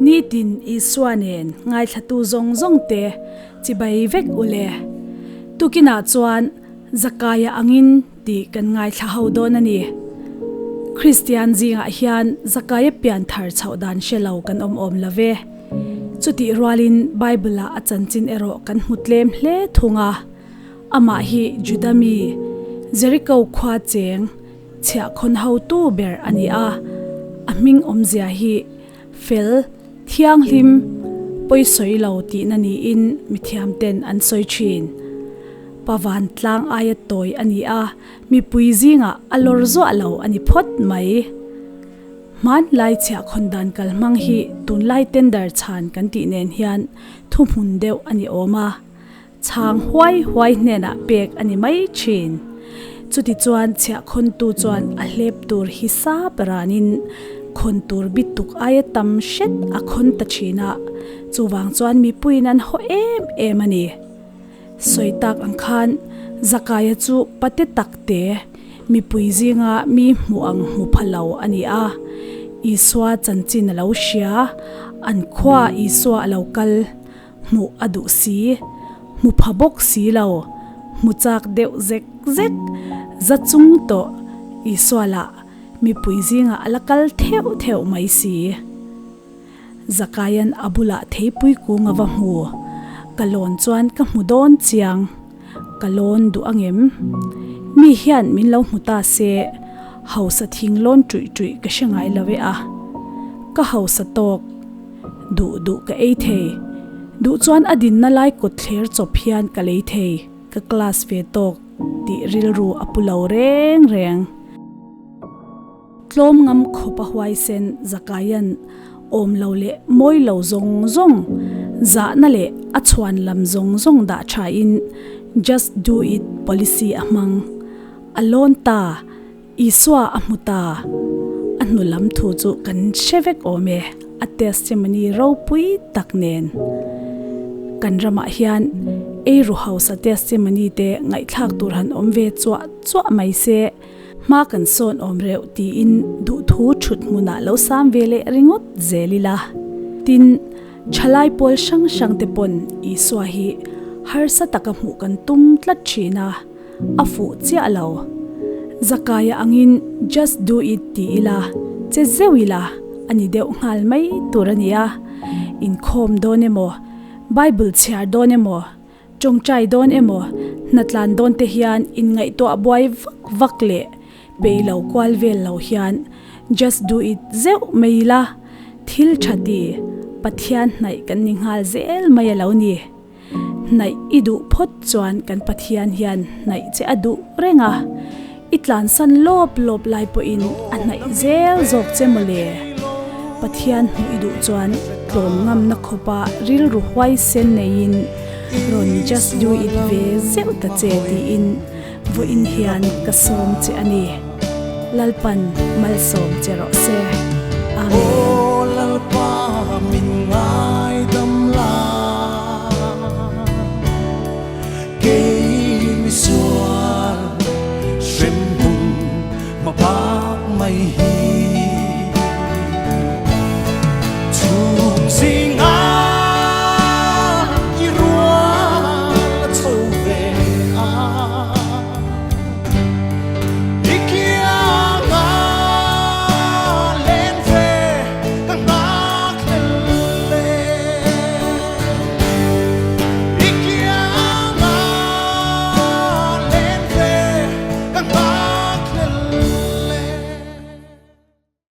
Nitin Isua nen ngaithlatu zawng zawng te chibai vek u le. Tukinah chuan Zakaia angin tih kan ngaithla ho dawn a ni. Kristian zingah hian Zakaia pian thar chhoh dan hre lo kan awm awm lo ve. Chutih rualin Bible-ah a chanchin erawh kan hmu tlem hle thung a. Amah hi Juda mi, Jeriko khua cheng, chhiahkhawn hotu ber a ni a. A hming awmzia hi fel, thianghlim, pawisawi lo tihna niin mithiamten an sawi thin. Pavan tlang aia tawi a ni a, mipui zingah a lawr zuah lo a ni phawt mai. Hmanlai chhiahkhawn dan kalhmang hi tunlai tender chhan kan tih nen hian thuhmun deuh a ni awm a. Chhang huai huai hnenah pek a ni mai thin. Chutichuan chhiahkhawntu chuan a hlep tur hi sap ranin khawn tur bit tuk aia tam hret a khawn ta thin a, chuvang chuan mipuiin an haw em em a ni. Sawi tak ang khan Zakaia chu pate tak te mipui zinga mi hmuh ang hmu pha lo a ni a, Isua chanchin a lo hria, an khua Isua a lo kal. Hmuh a duh si, hmu pha bawk si lo, hmu chak deuh zek zek, za chung tawh Isua lah mipui zingah a la kal theuh theuh mai si. Zakaia'n a bulah theipui kung a va hmu, ka lawn chuan ka hmu dawn chiang, ka lawn duh angem? Mi hian min lo hmu ta se, hausa thing lawn ṭuih ṭuih ka hre ngai lo e a, ka hausa tawk. Duh duh ka ei thei. Duh chuan a dinna lai kawt thler chawp hian ka lei thei, ka class ve tawk tih rilru a pu lo reng reng. Tlawm ngam khawp a huaisen Zakaia'n awm lo leh mawi lo zawng zawng, zahna leh a chhuan lam zawng zawng dah thain Just do it policy a hmang. A lawn ta. Isua a hmu ta. A hnu lam thu chu kan hre vek awm e, a testimony ropui tak nen. Kan ramah hian eiru hausa testimony te ngaihthlak tur han awm ve chuah chuah mai se, hma kan sawn awm reuh tiin duhthu thut hmunah lo sam ve leh ringawt zel ila. Tin, thalai pawl hrang hrang te pawn Isua hi harsa taka hmuh kan tum tlat thin a. A fuh chiah lo. Zakaia angin just do it ti ila, che zeuh ila a ni deuh nghal mai tur a nia. Inkhawm dawn emaw, Bible chhiar dawn emaw, tawngtai dawn emaw, hnatlan dawn te hian inngaihtuah buai vak vak leh peih lo kual vel lo hian just do it zeuh mai ila, thil tha ti Pathian hnaih kan ni nghal zel mai a lo ni. Hnaih i duh phawt chuan kan Pathian hian hnaih che a duh reng a, i tlansan lawp lawp lai pawhin a hnaih zel zawk che mawle. Pathian hmuh i duh chuan tlawm ngamna khawpa rilru huaisen neiin rawn just do it ve zeuh ta che tiin vawiin hian ka sawm che a ni. Lalpan malsawm che rawh se.